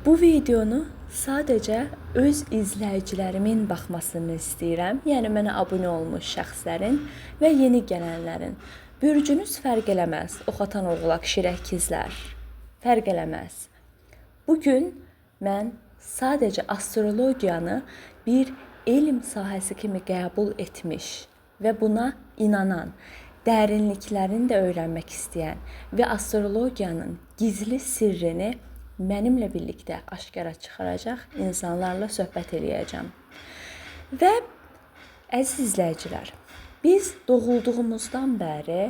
Bu videonu sadəcə öz izləyicilərimin baxmasını istəyirəm. Yəni mənə abunə olmuş şəxslərin və yeni gələnlərin. Bürcünüz fərq eləməz. Oxatan oğlaq, şir əkizlər fərq eləməz. Bu gün mən sadəcə astrologiyanı bir elm sahəsi kimi qəbul etmiş və buna inanan, dərinliklərini də öyrənmək istəyən və astrologiyanın gizli sirrini mənimlə birlikdə aşkara çıxaracaq insanlarla söhbət eləyəcəm. Və əziz izləyicilər, biz doğulduğumuzdan bəri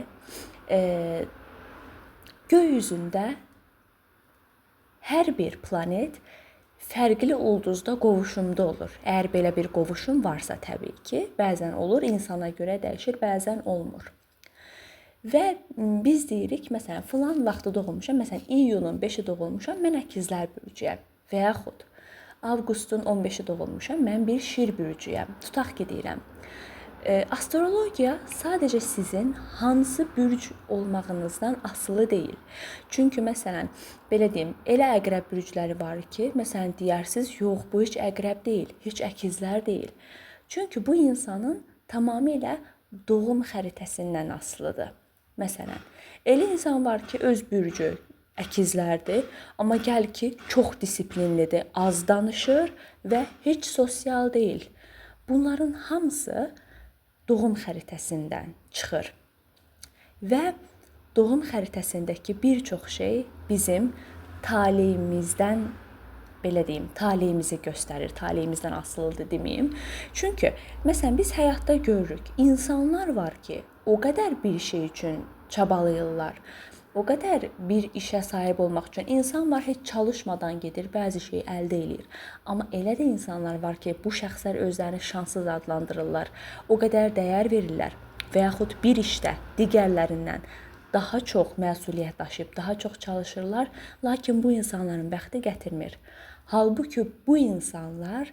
göy üzündə hər bir planet fərqli ulduzda qovuşumda olur. Əgər belə bir qovuşum varsa təbii ki, bəzən olur, insana görə dəyişir, bəzən olmur. Və biz deyirik, məsələn, filan vaxtı doğulmuşam, məsələn, iyunun 5-i doğulmuşam, mən əkizlər bürcüyəm və yaxud avqustun 15-i doğulmuşam, mən bir şir bürcüyəm. Tutaq ki, deyirəm. Astrologiya sadəcə sizin hansı bürc olmağınızdan asılı deyil. Çünki məsələn, belə deyim, elə əqrəb bürcləri var ki, məsələn, deyərsiniz, yox, bu heç əqrəb deyil, heç əkizlər deyil. Çünki bu insanın tamamilə doğum xəritəsindən asılıdır. Məsələn, elə insan var ki, öz bürcü əkizlərdir, amma gəl ki, çox disiplinlidir, az danışır və heç sosial deyil. Bunların hamısı doğum xəritəsindən çıxır. Və doğum xəritəsindəki bir çox şey bizim taleyimizdən, belə deyim, taleyimizi göstərir, taleyimizdən asılıdır deməyim. Çünki məsələn biz həyatda görürük, insanlar var ki, o qədər bir şey üçün çabalayırlar, o qədər bir işə sahib olmaq üçün. İnsan var, heç çalışmadan gedir, bəzi şeyi əldə eləyir. Amma elə də insanlar var ki, bu şəxslər özlərini şanssız adlandırırlar, o qədər dəyər verirlər və yaxud bir işdə digərlərindən daha çox məsuliyyət daşıyıb, daha çox çalışırlar, lakin bu insanların bəxti gətirmir. Halbuki bu insanlar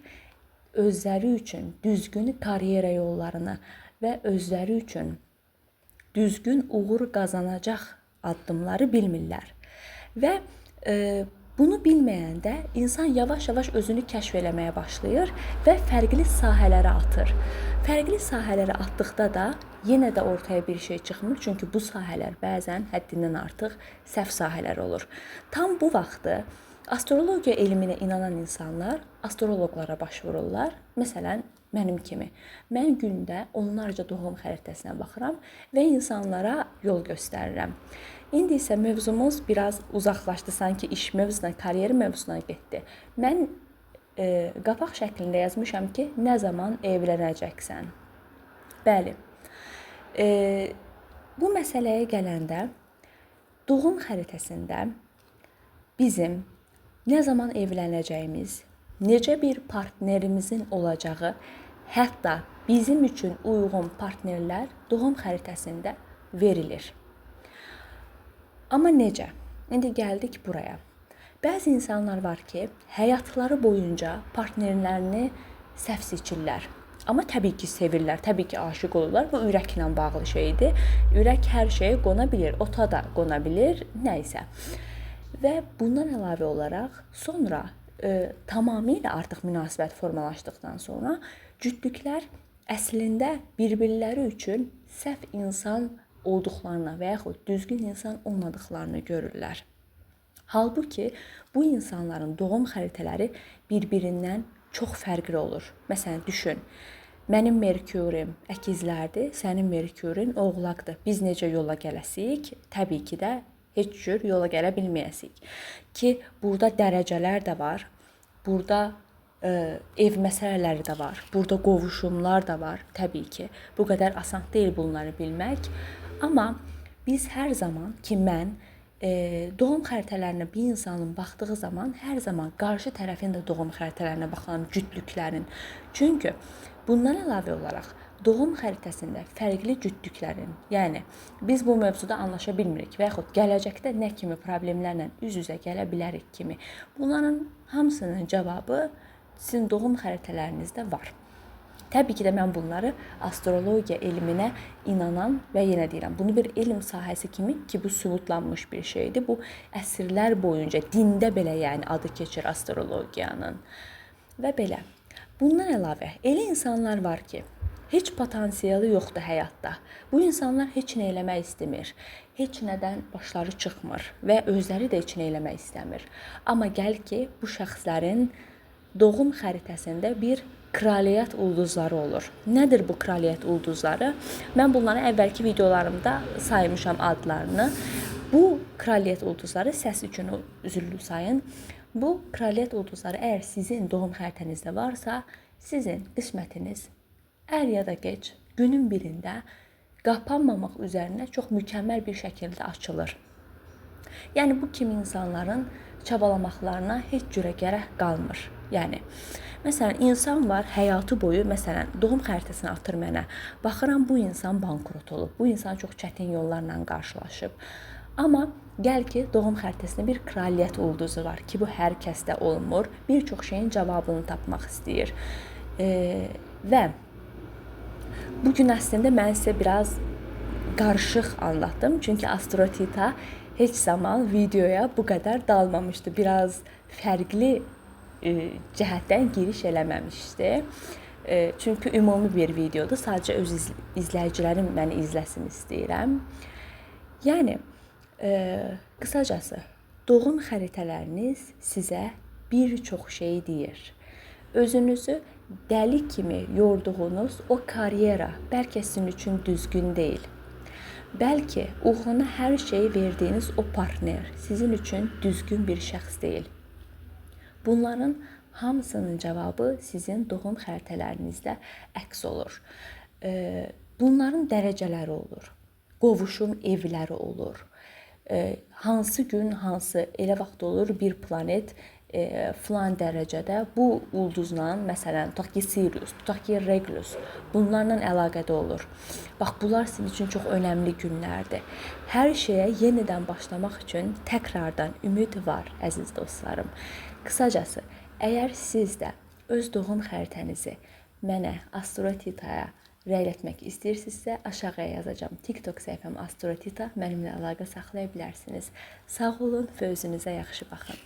özləri üçün düzgün karyera yollarını və özləri üçün düzgün uğur qazanacaq addımları bilmirlər. Və bunu bilməyəndə insan yavaş-yavaş özünü kəşf eləməyə başlayır və fərqli sahələrə atır. Fərqli sahələrə atdıqda da yenə də ortaya bir şey çıxmır. Çünki bu sahələr bəzən həddindən artıq səhv sahələr olur. Tam bu vaxtı astrologiya elminə inanan insanlar astroloqlara başvururlar. Məsələn, mənim kimi. Mən gündə onlarca doğum xəritəsinə baxıram və insanlara yol göstərirəm. İndi isə mövzumuz biraz uzaqlaşdı, sanki iş mövzusuna, karyer mövzusuna getdi. Mən qapaq şəklində yazmışam ki, nə zaman evlənəcəksən? Bəli. Bu məsələyə gələndə doğum xəritəsində bizim nə zaman evlənəcəyimiz, necə bir partnerimizin olacağı, hətta bizim üçün uyğun partnerlər doğum xəritəsində verilir. Amma necə? İndi gəldik buraya. Bəzi insanlar var ki, həyatları boyunca partnerlərini səhv seçirlər. Amma təbii ki, sevirlər, təbii ki, aşiq olurlar. Bu ürəklə bağlı şeydir. Ürək hər şeyə qona bilir, ota da qona bilir, nə isə. Və bundan əlavə olaraq sonra tamamilə artıq münasibət formalaşdıqdan sonra cütlüklər əslində bir-birləri üçün səhv insan olduqlarını və yaxud düzgün insan olmadıqlarını görürlər. Halbuki bu insanların doğum xəritələri bir-birindən çox fərqli olur. Məsələn, düşün, mənim Merkurim əkizlərdir, sənin Merkurin oğlaqdır. Biz necə yola gələsik? Təbii ki də heç cür yola gələ bilməyəsik. Ki, burada dərəcələr də var, burada ev məsələləri də var, burada qovuşumlar da var, təbii ki. Bu qədər asan deyil bunları bilmək. Amma biz hər zaman ki, mən doğum xəritələrinə bir insanın baxdığı zaman hər zaman qarşı tərəfin də doğum xəritələrinə baxıram, cütlüklərin. Çünki bundan əlavə olaraq doğum xəritəsində fərqli cütlüklərin, yəni biz bu mövzuda anlaşa bilmirik və yaxud gələcəkdə nə kimi problemlərlə üz-üzə gələ bilərik kimi, bunların hamısının cavabı sizin doğum xəritələrinizdə var. Təbii ki də mən bunları astrologiya elminə inanan və yenə deyirəm, bunu bir elm sahəsi kimi ki, bu sübutlanmış bir şeydir. Bu əsrlər boyunca dində belə, yəni adı keçir astrologiyanın. Və belə. Bundan əlavə elə insanlar var ki, heç potensialı yoxdur həyatda. Bu insanlar heç nə eləmək istəmir. Heç nədən başları çıxmır və özləri də heç nə eləmək istəmir. Amma gəl ki, bu şəxslərin doğum xəritəsində bir kraliyyət ulduzları olur. Nədir bu kraliyyət ulduzları? Mən bunları əvvəlki videolarımda saymışam adlarını. Bu kraliyyət ulduzları, səs üçün üzürlü sayın. Bu kraliyyət ulduzları əgər sizin doğum xəritənizdə varsa, sizin qismətiniz er ya da geç günün birində qapanmamaq üzərinə çox mükəmməl bir şəkildə açılır. Yəni bu kimi insanların çabalamaqlarına heç cürə gərək qalmır. Yəni məsələn insan var həyatı boyu, məsələn doğum xəritəsini atır mənə. Baxıram bu insan bankrot olub. Bu insan çox çətin yollarla qarşılaşıb. Amma gəl ki, doğum xəritəsində bir kraliyyət ulduzu var ki, bu hər kəsdə olmur. Bir çox şeyin cavabını tapmaq istəyir. Və bu gün əslində mən sizə biraz qarışıq anlatdım. Çünki Astrotita heç zaman videoya bu qədər dalmamışdı. Biraz fərqli cəhətdən giriş eləməmişdi. Çünki ümumi bir videodur. Sadəcə öz izləyicilərim məni izləsin istəyirəm. Yəni qısacası doğum xəritələriniz sizə bir çox şey deyir. Özünüzü dəli kimi yorduğunuz o karyera bəlkə sizin üçün düzgün deyil. Bəlkə uğruna hər şeyi verdiyiniz o partner sizin üçün düzgün bir şəxs deyil. Bunların hamısının cavabı sizin doğum xəritələrinizdə əks olur. Bunların dərəcələri olur. Qovuşum evləri olur. Hansı gün, hansı elə vaxt olur bir planet filan dərəcədə bu ulduzla, məsələn, tutaq ki, Sirius, tutaq ki, Regulus, bunlarla əlaqədə olur. Bax, bunlar sizin üçün çox önəmli günlərdir. Hər şeyə yenidən başlamaq üçün təkrardan ümid var, əziz dostlarım. Qısacası, əgər siz də öz doğum xəritənizi mənə, Astrotitaya rəylətmək istəyirsinizsə, aşağıya yazacağam. TikTok səhifəm Astrotita, mənimlə əlaqə saxlaya bilərsiniz. Sağ olun və özünüzə yaxşı baxın.